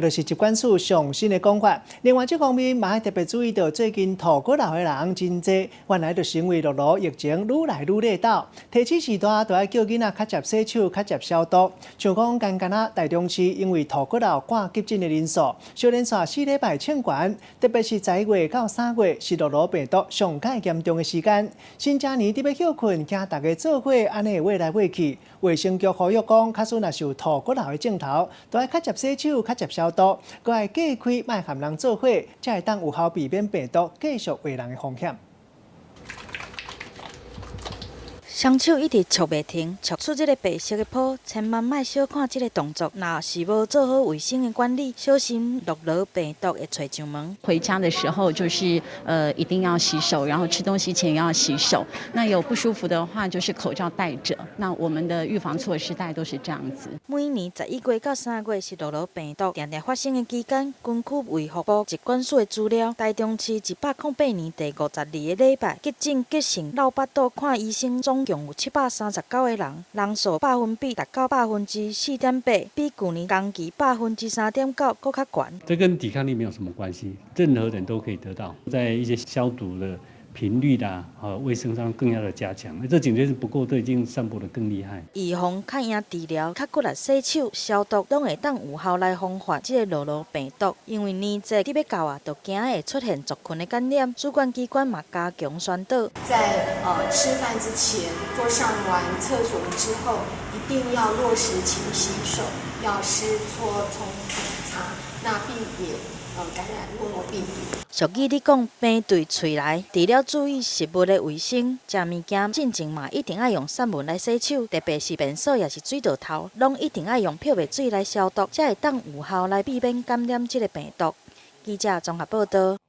就是疾管署上新的講法。另外，這方面嘛愛特別注意到，最近吐骨瘻的人真濟，原來就是因為諾如疫情愈來愈熱鬥，提醒序大都愛叫囡仔較捷洗手、較捷消毒。像講干干仔台中市因為吐骨瘻掛急診的人數，小連續4禮拜衝懸，特別是11月到3月是諾如病毒上蓋嚴重的時間。新正年佇欲歇睏，驚大家做伙按呢會來會去。衛生局呼籲講，假使若是有吐骨瘻的症頭，都愛較捷洗手、較捷消毒，閣愛隔開，莫和人做伙，才會當有效避免病毒繼續傳人的風險。雙手一直搓袂停，搓出這个白色的泡，千萬莫小看這个動作。若是無做好衛生的管理，小心諾如病毒會揣上門。回家的時候就是一定要洗手，然後吃東西前也要洗手。那有不舒服的話，就是口罩戴着。那我們的預防措施大概都是這樣子。每年11月到3月是諾如病毒定定發生的期間。根據衛福部疾管署的資料，台中市108年第52個禮拜急診急性落腹肚看醫生總共有739個人，人數百分比達到4.8%，比舊年同期3.9%閣較懸。這跟抵抗力沒有什麼關係，任何人都可以得到。在一些消毒的頻率啦，和衛生上更要的加強。這警覺性不夠，都已經散播得更厲害。預防較贏治療，較骨力洗手消毒，攏會當有效來防範這个諾如病毒。因為年節佇欲到啊，就驚會出現族群的感染，主管機關嘛加強宣導。在吃飯之前或上完廁所之後，一定要落實勤洗手，要濕搓沖擦，那避免感染諾如病毒。俗語咧講，病對喙來，除了注意食物的衛生，食物件進前嘛一定愛用散文來洗手，特別是便所抑是水道頭，攏一定愛用漂白水來消毒，才會當有效來避免感染這个病毒。記者綜合報道。